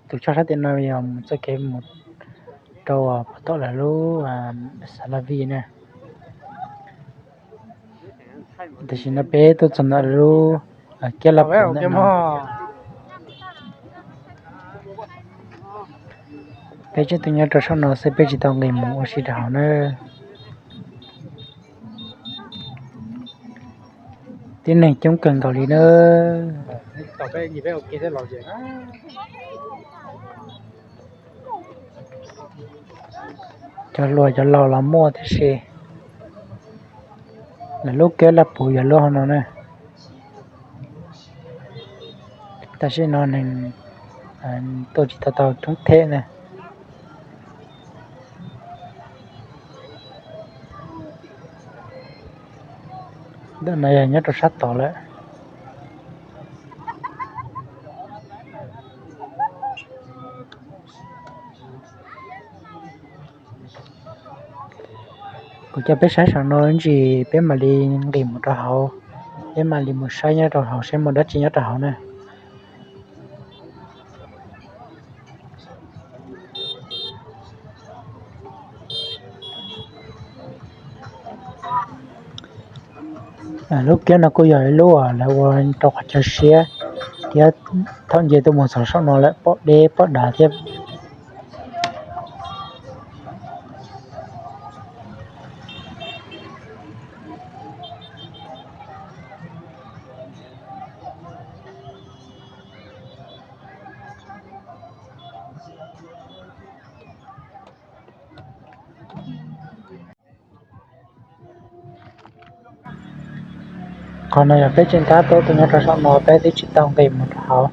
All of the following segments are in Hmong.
Tus choj sab tim no yog mus txoj kev mus rau pem tom lawv lub xav la vij na. Tam sim no peb tuaj txog ntawm lub kiab laj puv ntawm no. Peb tseem tuaj nyob rau saum no xwb, peb tsis tau nqis mus ua si rau hauv na. Tib neeg coob kawg nkaus li na. Cov hluas cov laus los muaj tab sis lawv lub kiab laj puv yog lub hauv no na. Tam sim no neeg tuaj tsis tau tau coob thiab na. Ntawm no yog nyob rau sab tod lawm. Kuv coj peb saib saum no ib ntsis peb mam li nqis mus rau hauv, peb mam li mus saib nyob rau hauv saib muaj dab tsi nyob rau hauv na. Lub kiab no kuj yog ib lub uas lawv ua rau qhov chaw siab thiab. Thaum nce tuaj mus txog saum no lawm pom deb pom dav thiab. Qhov no yog peb tseem tab tom tuaj nyob rau saum no, peb twb tsis tau nqis mus rau hauv.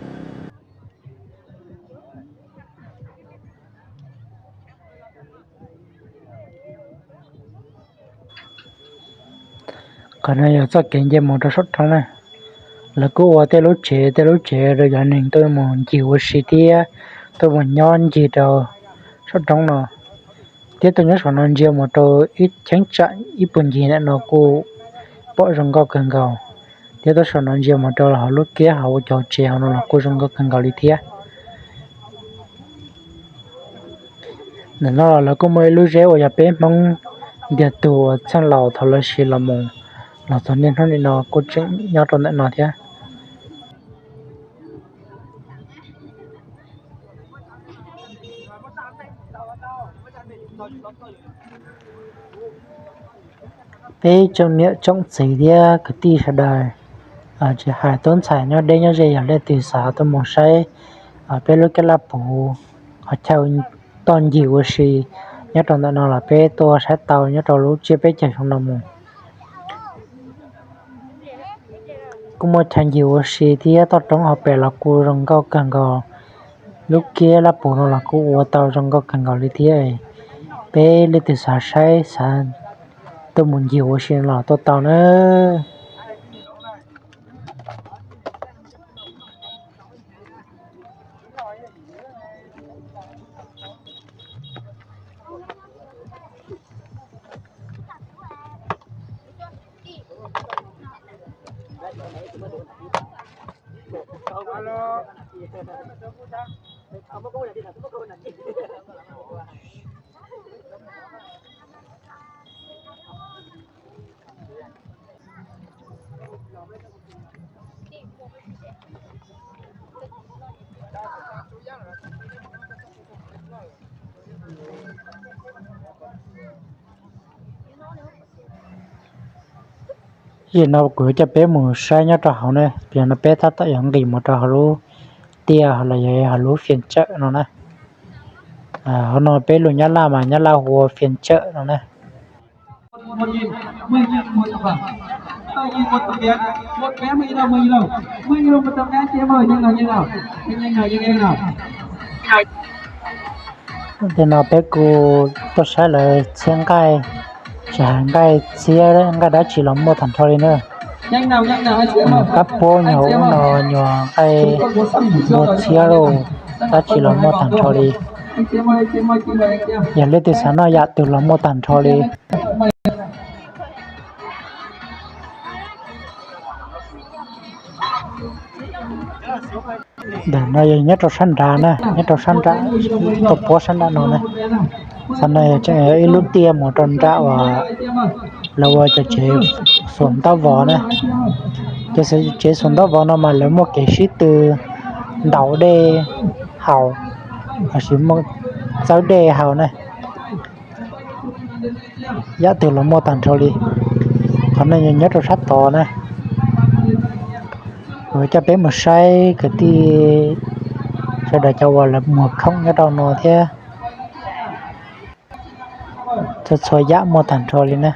Qhov no yog txoj kev nce mus rau saum roob na. Lawv kuj ua tej lub tsev tej lub tsev rau cov neeg tuaj mus ncig ua si thiab tuaj mus nyob ncig rau saum roob no. Thiab tuaj nyob saum no ntsia mus rau ib cheeb tsam ib puag ncig ntawm no kuj pom zoo nkauj kawg nkaus. Thiab tuaj saum no ntsia mus rau hauv lub kiab hauv cov tsev hauv no los kuj zoo nkauj kawg nkaus li thiab. Ntawm no lawv kuj muaj ib lub zeb uas yog peb Hmoob ntiag tug uas txheej laus thaum lawv siv los mus los txog niaj hnub nim no kuj tseem nyob rau ntawm no thiab. Peb tsoom niam tsoom txiv thiab kwv tij sawv daws, tsis hais tub ntxhais nyob deb nyob ze, yog leej twg xav tuaj mus saib peb lub kiab laj puv qhov chaw toj ncig ua si nyob rau ntawm no los peb tuaj saib tau nyob rau lub tsiab peb caug xyoo no mus. Kuj muaj chaw ncig ua si thiab toj roob hauv pes los kuj zoo nkauj kawg nkaus. Lub kiab laj puv no los kuj ua tau zoo nkauj kawg nkaus li thiab. Peb leej twg xav saib xav tuaj mus ncig ua si los tuaj tau na. Yim no kuv yuav coj peb mus saib nyob rau hauv ne, yog no peb tab tom yuav nqis mus rau hauv lub tiaj los yog hauv lub fias tsawm no na. Hauv no peb lus Nyab Laj mas Nyab Laj hu ua fias tsawm no na. Tej no peb kuj tuaj saib lawv txhiab nqaij, tsis hais nqaij txhiab nqaij dab tsi los muaj tag nrho li na. Nyuag kab puab nyuag ub no nyuag nqaij npua txhiab lauj, dab tsi los muaj tag nrho li. Yog leej twg xav noj yam twg los muaj tag nrho li. Ntawm no yog nyob rau sab nrad na, nyob rau sab nram, rau puab sab nram no na. Qhov no yog tseem yog ib lub tiaj mus rau nram uas lawv ua cov tsev xuas ntaub vov na. Cov tsev xuas ntaub vov no mas lawv muaj kev sib tw ntaus dej haus, lossis muaj txawb dej haus na. Yam twg los muaj tag nrho li. Qhov no nyob rau sab tod na. Kuv coj peb mus saib kwv tij sawv daws cov uas lawv muag khoom nyob rau no thiab. Txhua txhua yam muaj tag nrho li na.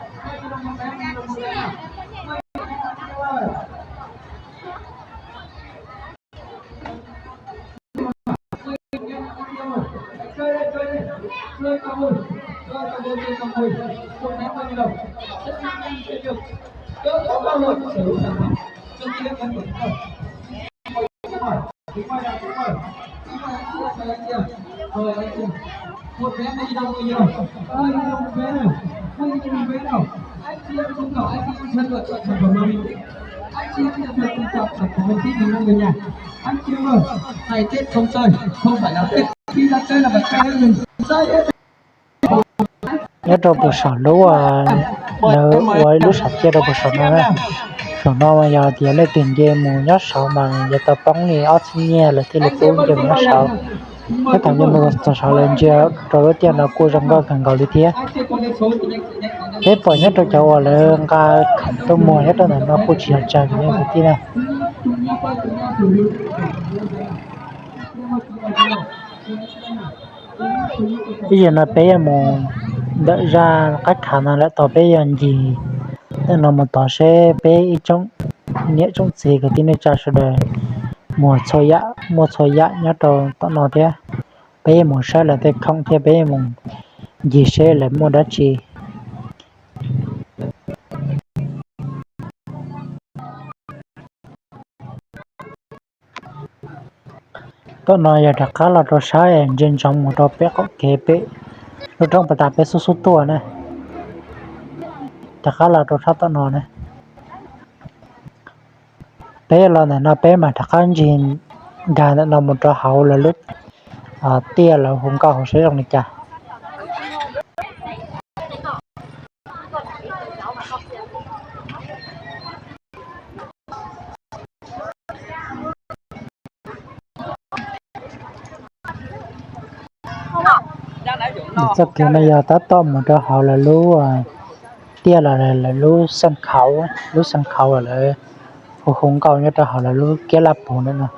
Nyob rau puag saum lub, lawv ua ib lub sam ciaj rau puag saum no na. Saum no mas yog tias leej twg nce mus nyob saud mas yuav tau poob li ob txhiab nyiaj lawv thiaj li pub nce mus nyob saud. Peb thaum nce mus txog saud lawv ntsia rau lub tiaj no kuj zoo nkauj kawg nkaus li thiab. Peb pom nyob rau cov uas lawv nqa khoom tuaj muag nyob rau ntawm no kuj tsis yog tsawg li kwv tij na. Ib zaug no peb yuav mus ntawm zaj qab khav no lawm tod peb yuav ncig tej no mus tod seb peb ib tsoom niam tsoom txiv kwv tij neej tsa sawv daws muag txhua yam, muaj txhua yam nyob rau tom no thiab. Peb yuav mus saib lawv tej khoom thiab peb yuav mus ncig seb lawv muaj dab tsi. Tom no yog rov qab los rau sab es ntsia ntsoov mus rau pem qaum kev pem lub roob puag ta peb xub xub tuaj na. Rov qab los rau sab tom no na. Peb los ntawm no peb mam rov qab ncig nkag ntawm no mus rau hauv lawv lub tiaj lawv hu nkauj hauv seb zoo li cas. Txoj kev no yog tab tom mus rau hauv lawv lub tiaj los lawv lub xeem khauv, lub xeem khauv los lawv hu hu nkauj nyob rau hauv lawv lub kiab laj puv ntawm no.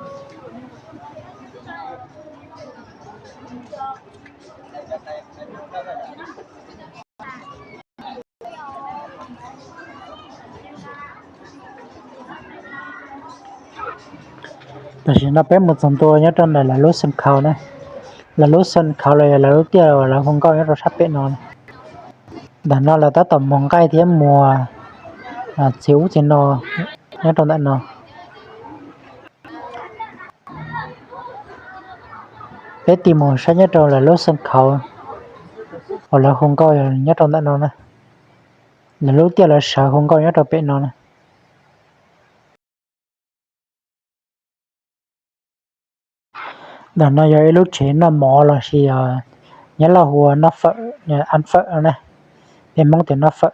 Tam sim no peb mus txog ntua nyob rau ntawm lawv lub xeem khauv na. Lawv lub xeem khauv los yog lawv lub tiaj uas lawv hu nkauj nyob rau sab pem no. Ntawm no lawv tab tom muag nqaij thiab muag txiv ub txiv no nyob rau ntawm no. Peb tig mus saib nyob rau lawv lub xeem khauv uas lawv hu nkauj nyob rau ntawm no na. Lawv lub tiaj lawv sawv hu nkauj nyob rau pem no na. Ntawm no yog ib lub tsev noj mov los sis yog nyob Lauj hu ua noj fawm, ăn phở na, peb Hmoob tias noj fawm.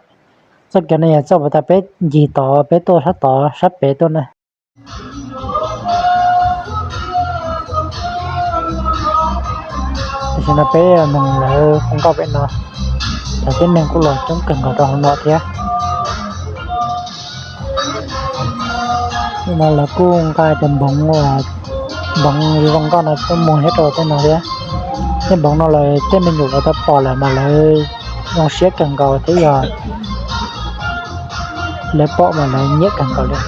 Txoj kev no yog txoj puag ta peb ncig tod peb tuaj sab tod sab pem tuaj na. Tam sim no peb mus lawv hu nkauj pem no, cov tib neeg kuj los coob kawg nkaus rau hauv no thiab. No lawv kuj nqa cov npoov, npoov zoo nkauj no tuaj muag nyob rau tej no thiab. Tej npoov no los tej me nyuam lawv tau pom lawm mas lawv zoo siab kawg nkaus thiab yog lawv pom mas lawv nyiam kawg nkaus li.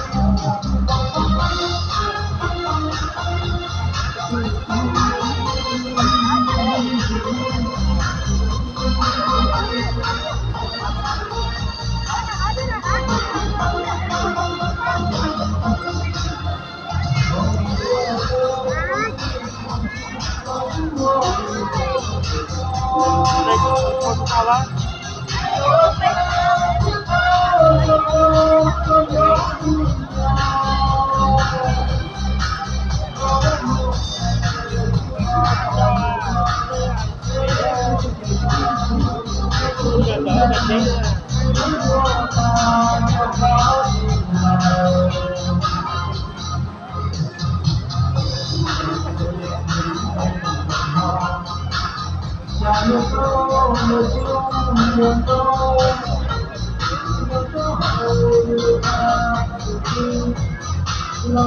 Peb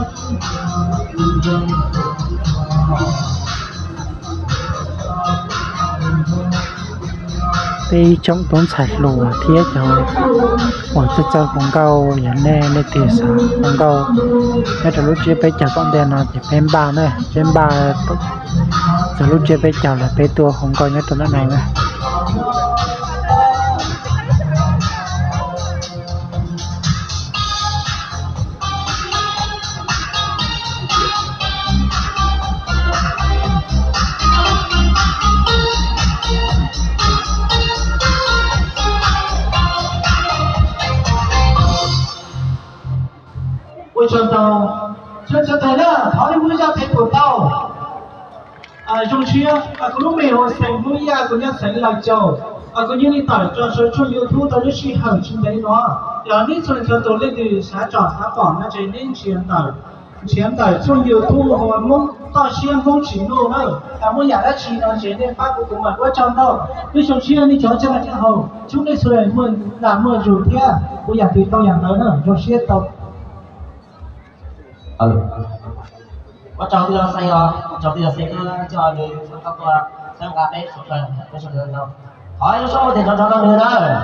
ib tsoom tub ntxhais hluas thiab cov uas txawj txawj hu nkauj, yog nej leej twg xav hu nkauj nyob rau lub tsiab peb caug tom ntej no ces peb npaj na, peb npaj txog lub tsiab peb caug lawm peb tuaj hu nkauj nyob rau ntawm no na. Ua tsaug ntau, tsaug ntau na, thov nej muab zaj pem puas tau. Zoo siab, kuv lub npe hu xeem Hmoob Yaj, kuv nyob xeev Laus Caus. Kuv yog li tawm rau saum tshooj YouTube tau lub sij hawm tsis ntev no. Yog nej txhua leej txhua tus leej twg xav tsom xav pom no ces nej nrhiav ntawm, nrhiav ntawm tshooj YouTube hu ua Hmoob Toj Siab Hmoob Tsis Nuj na. Muaj yam dab tsi no ces nej pab kuv, kuv mam ua tsaug ntau. Wb zoo siab nej cov txhua leej txhua tus, txhua nej txhua leej muaj naj muaj zus thiab, ua yam twg tau yam ntawd na, zoo siab tau. Ua tsaug tij laug Xeeb os, ua tsaug tij laug Xeeb tuaj coj nws txhua tus tuaj txhawb nqa peb sawv daws, peb sawv daws no. Thov ib lub suab tias nrov nrov rau nws na.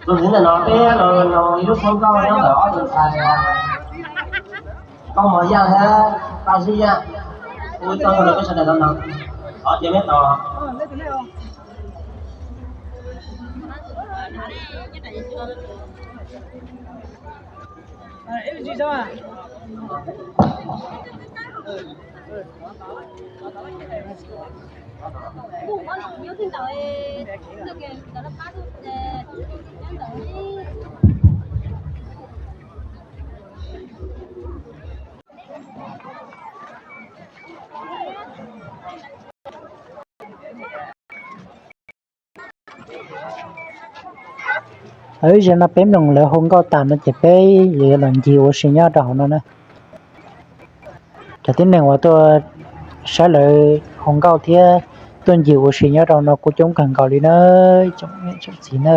Tus ntawm no peb los ib lub suab nkauj nyob ntawm ob tug ntxhais Nkauj Mos Yaj thiab Paj Zib Yaj, ua ib txoj nkauj rau peb sawv daws tau mloog, thov cia mej tos. Ib zaug no peb mloog lawv hu nkauj tas no ces peb yuav los ncig ua si nyob rau hauv no na. Cov tib neeg uas tuaj saib lawv hu nkauj thiab tuaj ncig ua si nyob rau no kuj coob kawg nkaus li na, tsoom niam tsoom txiv na.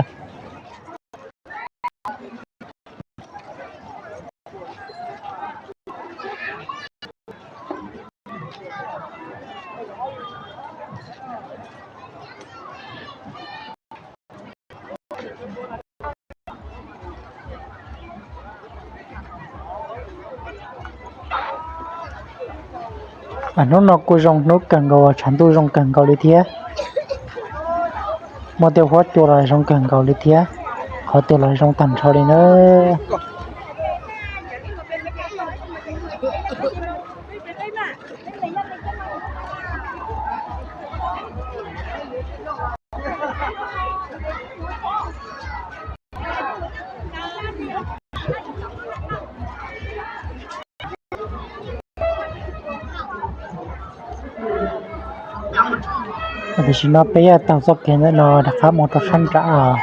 Hnub no kuj zoo hnub kawg nkaus, tshav ntuj zoo kawg nkaus li thiab. Muaj tej huab cua los zoo kawg nkaus li thiab, qhov twg los zoo tag nrho li na. Tam sim no peb yuav taug txoj kev ntawm no rov qab mus rau sab nram,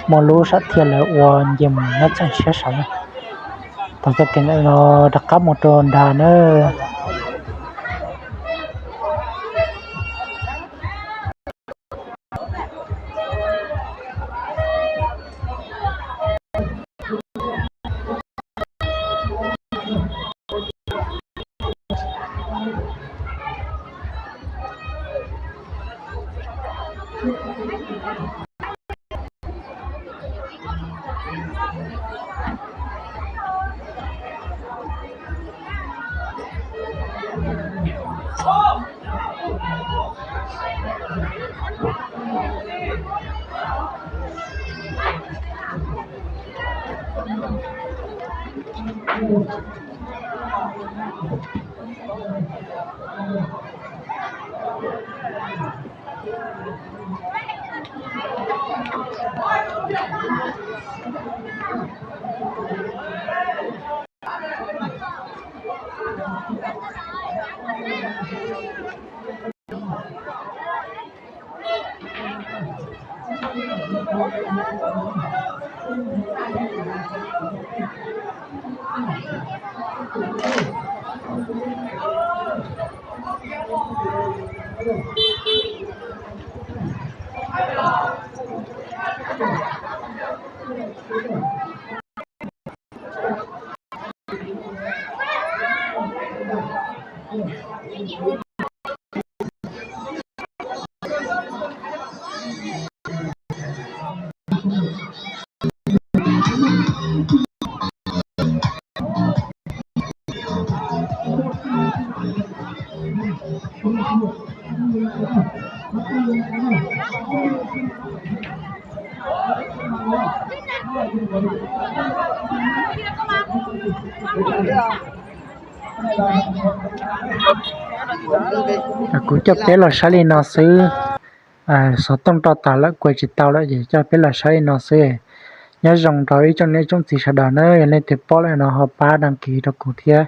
muaj lub sam thiaj lawv ua nce mus nyob tseem siab saud na. Taug txoj kev ntawm no rov qab mus rau nrad na. Kuv coj peb los saib li no xwb. Xov tooj rau tas lawm, kuav tsis tau lawm ces coj peb los saib li no xwb. Nyob zoo rau ib tsoom niam tsoom txiv sawv daws na, yog leej twg pom lawm no ho pab đăng ký rau kuv thiab.